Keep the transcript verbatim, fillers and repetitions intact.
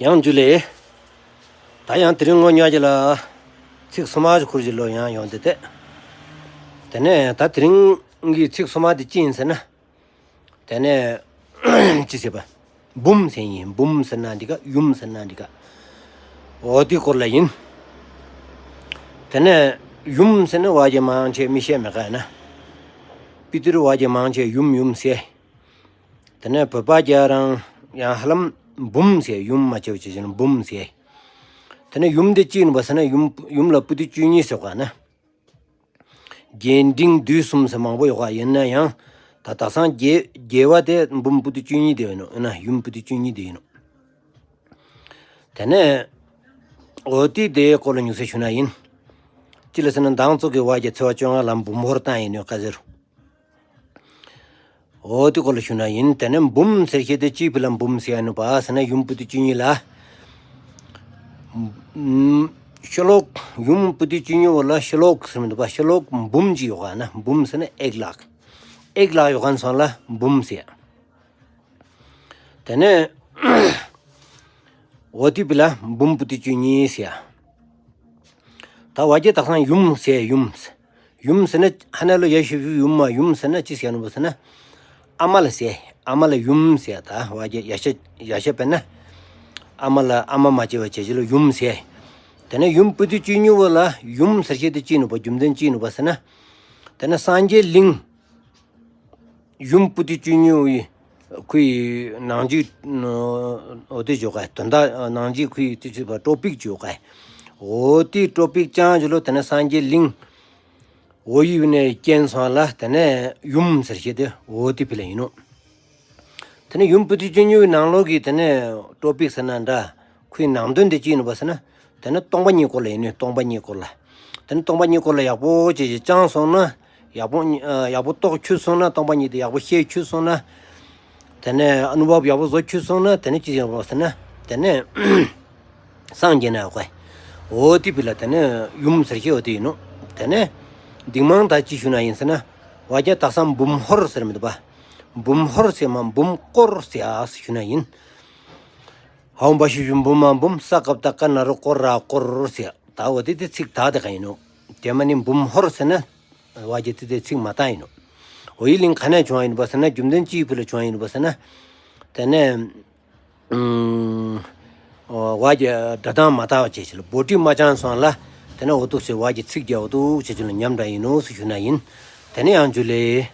ཡང་འཇུ་ལེ། ད་ཡང་དེ་རིང་ངོ་ཉག་གི་ལ་ཚིག་སུ་མ་ཞིག་ཁུར་གྱི་ལོ་ཡང་ཡོང་དེ་དེ། དེ་ནས་ད་དེ་རིང་གི་ཚིག་སུ་མ་དེ་ཅི་ཡིན་ཟེར་ན། དེ་ནས་ཅི་ཟེར་བ། འབུམ་ཟེར་ཡིན། འབུམ་ཟེར་ན་འདི་ག་ཡུམ་ཟེར་ན་འདི་ག་འོ་དེ་སྐོར་ལ་ཡིན། དེ་ནས་ཡུམ་ཟེར་ན་བ་གྱི་མང་ཆེ་མི་ཤེས་མེད་ག་ན། པི་ཏི་རུ་བ་གྱི་མང་ཆེ་ཡུམ་ཡུམ་ཟེར། དེ་ནས་བོད་པ་རྒྱ་རང་ཡང་ཧ་ལམ་འབུམ་ཟེར། ཡུམ་མ་བྱེད་བྱེད་བཞིན་འབུམ་ཟེར། དེ་ནས་ཡུམ་དེ་ཅི་ཡིན་པ་ཟེར་ན་ཡུམ་ཡུམ་ལ་པོ་ཏི་བཅུ་གཉིས་ཟེར་བ་ན། རྒྱས་འབྲིང་བསྡུས་གསུམ་ཟེར་མང་པོ་ཡོད་པ་ཡིན་ན་ཡང་། ད་དག་སང་རྒྱས་རྒྱས་པ་དེ་འབུམ་པོ་ཏི་བཅུ་གཉིས་དེ་ཡིན་ནོ། ཡིན་ན་ཡུམ་པོ་ཏི་བཅུ་གཉིས་དེ་ཡིན་ནོ། དེ་ནས་འོ་དེ་དེའི་སྐོར་ལ་ཉུང་ཟད་ཞུ་ན་ཡིན། ཅི་ལ་ཟེར་ན་མདང་ཚོགས་ཀྱི་བ་གྱི་ཚེས་པ་བཅོ་ལྔ་ལ་འབུམ་ཧོར་བཏང་ཡིན་ནོ་ག་ཟེར། འོ་དེ་སྐོར་ལ་ཞུ་ན་ཡིན། དེ་ནས་འབུམ་ཟེར་ཤེས་དེ་ཅི་ཕི་ལ་འབུམ་ཟེར་ཡ་ནུ་བ་ཟེར་ན་ཡུམ་པོ་ཏི་བཅུ་གཉིས་ལ། ཤོ་ལོག་ཡུམ་པོ་ཏི་བཅུ་གཉིས་བོ་ལ་ཤོ་ལོག་ཟེར་མི་འདུག་པ། ཤོ་ལོག་འབུམ་གྱི་ཡོད་ག་ན། འབུམ་ཟེར་ན་ཨེག་ལག་ཨེག་ལག་ཡོད་ག་ན་སོང་ལ་འབུམ་ཟེར། དེ་ནས་འོ་དེ་ཕི་ལ་འབུམ་པོ་ཏི་བཅུ་གཉིས་ཟེར། ད་བ་གྱི་དག་སང་ཡུམ་ཟེར། ཡུམ་ཡུམ་ཟེར་ན་ཧ་ན་ལོ་ཡ་ཤི་ཤུ་ཡུམ་མ་ཡུམ་ཟེར་ན་ཅི་ཟེར་ནུ་བ་ཟེར་ན། ཨ་མ་ལ་ཟེར། ཨ་མ་ལ་ཡུམ་ཟེར། ད་བ་གྱི་ཡ་ཤ་ཡ་ཤ་པེ་ན། ཨ་མ་ལ་ཨ་མ་མ་བྱེད་བ་བྱེད་ཅི་ལོ་ཡུམ་ཟེར། དེ་ནས་ཡུམ་པོ་ཏི་བཅུ་གཉིས་བོ་ལ་ཡུམ་ཟེར་ཤེས་དེ་ཅི་ནུ་བ་རྒྱུ་མཚན་ཅི་ནུ་བ་ཟེར་ན། དེ་ནས་སངས་རྒྱས་གླིང་ཡུམ་པོ་ཏི་བཅུ་གཉིས་བོ་ཁོའི་ནང་གི་འོ་དེ་བྱོ་ག་དོན་དག་ནང་གི་ཁོའི་དེ་ཅི་བ་ཀྲོ་པིག་བྱོ་ག་འོ་དེ་ཀྲོ་པིག་ཅང་ཅི་ལོ། དེ་ནས་སངས་རྒྱས་གླིང་འོ་ཡི་ནས་རྐྱེན་སོང་ལ་དེ་ནས་ཡུམ་ཟེར་ཤེས་དེ་འོ་དེ་ཕི་ལ་ཡིན་ནོ། དེ་ནས་ཡུམ་པོ་ཏི་བཅུ་གཉིས་ནང་ལོགས་ཀྱི་དེ་ནས་ཀྲོ་པིག་ཟེར་ན་འདྲ། ཁོའི་ནང་དོན་དེ་ཅི་ཡིན་པ་ཟེར་ན། དེ་ནས་སྟོང་པ་ཉིད་སྐོར་ལ་ཡིན་ནོ། སྟོང་པ་ཉིད་སྐོར་ལ། དེ་ནས་སྟོང་པ་ཉིད་སྐོར་ལ་ཡག་པོ་ཅིག་ཅིག་བཅངས་སོང་ན། ཡག་པོ་ཨ་ཡག་པོ་རྟོགས་ཆུད་སོང་ན། སྟོང་པ་ཉིད་དེ་ཡག་པོ་ཤེས་ཆུད་སོང་ན། དེ་ནས་ཨ་ནུ་བབ་ཡག་པོ་བཟོ་ཆུད་སོང་ན། དེ་ནས་ཅི་ཡིན་པ་ཟེར་ན། དེ་ནས་སངས་རྒྱས་ན་ཡོད་ག་འོ་དེ་ཕི་ལ་དེ་ནས་ཡུམ་ཟེར་ཤེས་འོ་དེ་ཡིན་ནོ། དེ་ནས་འདིང་མང་ད་ཅི་ཞུ་ན་ཡིན་ཟེར་ན། བ་གྱི་དག་སང་འབུམ་ཧོར་ཟེར་མི་འདུག་པ། འབུམ་ཧོར་ཟེར་མ་འབུམ་སྐོར་ཟེར་ཨ་ཟེར་ཞུ་ན་ཡིན། ཧའོ་འབའ་ཤུ་ཞུ་འབུམ་མ་འབུམ་ས་ཀབ་ད་ཀ་ན་རོ་སྐོར་ར་སྐོར་ཟེར། ད་འོ་དེ་དེ་ཚིག་ད་དེ་ག་ཡིན་ནོ། དེ་མ་ནི་འབུམ་ཧོར་ཟེར་ན། བ་གྱི་དེ་དེ་ཚིག་མ་ད་ཡིན་ནོ། འོ་ཡི་གླིང་ག་ནས་བྱུང་བ་ཡིན་པ་ཟེར་ན། རྒྱུ་མཚན་ཅིའི་ཕི་ལ་བྱུང་བ་ཡིན་པ་ཟེར་ན། དེ་ནས་ཨུམ། བ་གྱི་སྒྲ་གདངས་མ་དག་པ་བྱས་ཤིག་ལ་བོ་ཏི་མ་བཅངས་སོང་ལ། དེ་ནས་འོ་ཐུག་ཟེར། བ་གྱི་ཚིག་རྒྱ་འོ་ཐུག་བྱས་ཤིག་ལ་ཉམས་འདྲ་ཡིན་ནོ་ཟེར་ཞུ་ན་ཡིན། དེ་ནས་ཡང་འཇུ་ལེ།